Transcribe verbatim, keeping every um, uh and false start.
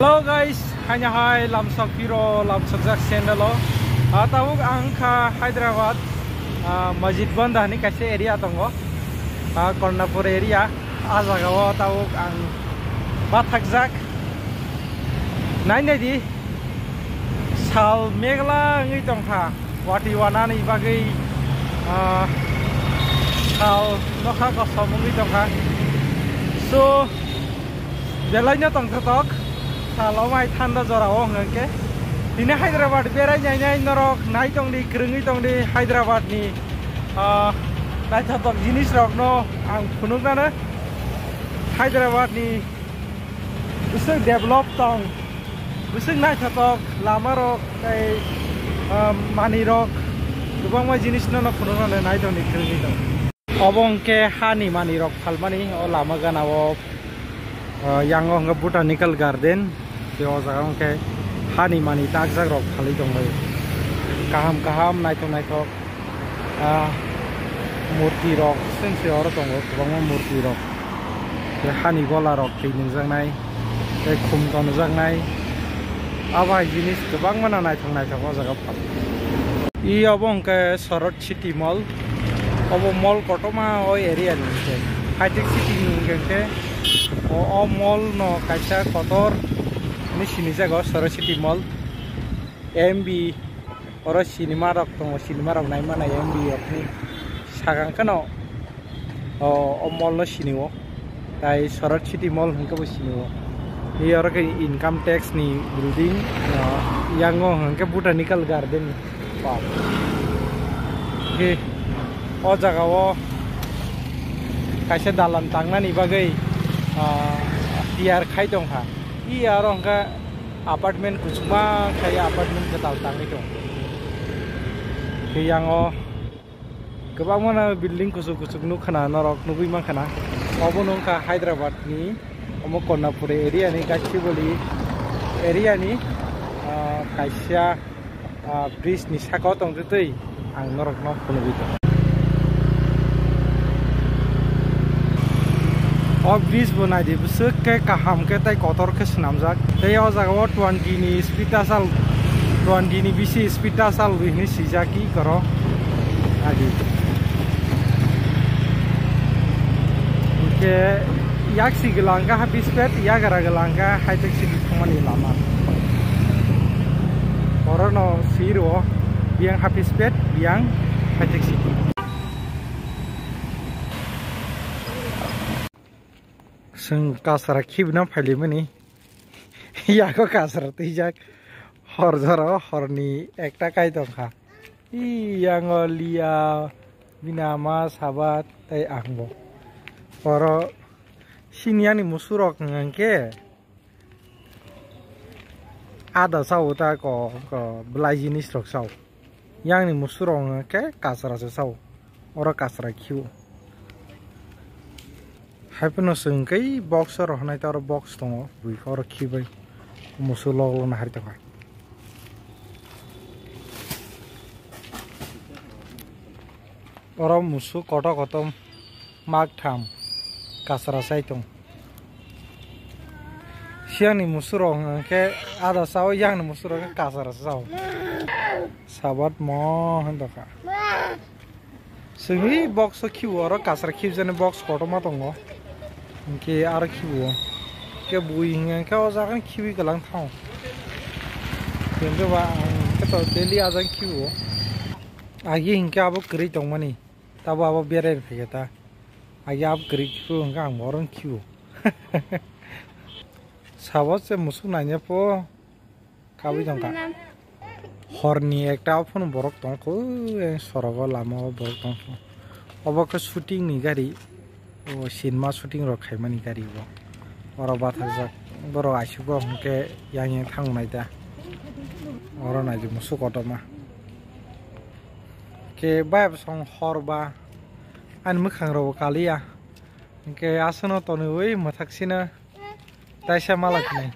Hello guys, haino hai lamsok piro lamsokjak channel o. Ah, tabuk ang kha Hyderabad, ah, Majid Banda hani kaisa area tongo. Ah, Kornapur area. Ah, jaga o tabuk ang bathakjak. Nai nai di. Sal megla wngwi tongkha. Wati wanani bagwi, ah, sal nokha kosom wngwi tongkha. So, belaino tongthotok, salo mai thanda jorao hwnkhe. Tini Hyderabad berai nainai norok nai tongdi, kwrwngwi tongdi Hyderabad ni, ah, naithotok jinis rokno ang phunuknano. Hyderabad ni bwswk develop tong, bwswk naithotok lama rok tei, ah, manwi rok kwbangma jinis no phunuknano nai tongdi, kwrwngwi tong. Obo hwnkhe hani manwi rok phalmani o lama gana o, ah, yango hwnkhe Botanical Garden. Tei o jaga hwnkhe hani manwi takjak rok phalwi tonglaio. Kaham kaham naithok naithok, ah, murti rok sengse oro tongo, kwbangma murti rok. Tei hani gola rok twi nungjaknai, tei khum tonjaknai. Abo hai jinis kwbangma no naithok naithok o jaga. I obo hwnkhe Sorot City Mall. Obo mall kotorma o area ni hwnkhe. Hightech City ni hwnkhe khe o, o mall no kaisa kotor hinwi sinijago Sorot City Mall. M B oro cinema rok tongo, cinema rok naimana M B rok ni sakang kheno. O, o mall no sini o. Tai Sorot City Mall hwnkhe bo sini o. Tei oro khe income tax ni building, o, yango hwnkhe Botanical Garden park. Khe o jaga o kaisa dalan tangnani bagwi, o, tiyar khai tongkha. I aro hwnkhe apartment kuchukma khai apartment kwtal tangwi tong. Khe yango Kwbangma no building kuchuk kuchuk nukha na norok nugwi mankha na. Obo no wngkha Hyderabad ni, omo Kornapur area ni, Gachibowli area ni, ah, kaisa, ah, bridge ni saka o tongtwtwi ang norok no phunugwi tongo. O bridge bo naidi bwswk khe kaham khe tei kotor khe swnamjak. Tei o jaga o twenty ni speed asal, twenty ni bisi speed asal hinwi swijak ki koro agi. Hwnkhe yak si gwlang kha happy speed, yak gra gwlang kha Hightech City thangmani lama. Oro no swi rwo biyang happy speed, biyang Hightech City. Chwng kasra khibina phailaimani. Yago kasra twijak. Hor jora o horni ekta kai tongkha. I yango Liya, bini ama Sabat tei angbo. Oro sini ani musurok hwnkhe ada sao ta ko, ko belai jinis rok sao. Yang ni musurok hwnkhe kasra se sao. Oro kasra khio. Hai phano chwng khe box o rohornai ta oro box tongo. Bui khe oro khibai musu lok lok nahar tongkha. Oro musu kotor kotor. Maktham kasra sai tong. Siangni musurok hwnkhe ada sao, yangni musurok khe kasra sao. Sabat mo hwn tongkha. Chwngni box o khibo oro kasra khibjani box kotorma tongo. Hwnkhe aro khibo. Khe bui hwnkhe o jaga khibi kwlang thango. Hwnkhe ba ang khe to daily ajang khibo. Agi hwnkhe abo kwrwi tongmani. Tabo abo berai phaikha ta. Agi abo kwrwi khibo hwnkhe ang bohrok khibo. Sabo se musuk naina pho kabui tongkha. Horni ekta o phano borok tongkha, sorogo lama o borok tongkha. Obo khe shooting ni gari, o cinema shooting rok khaimani gari bo. Oro bathajak borok aisuk o hwnkhe yang yang thango nai ta. Oro nai di musuk kotorma. Khe bayap song hor ba ani mwkhang rok bo kaliya. Hwnkhe aswkno tonwi mwthak sino taisa malak nai.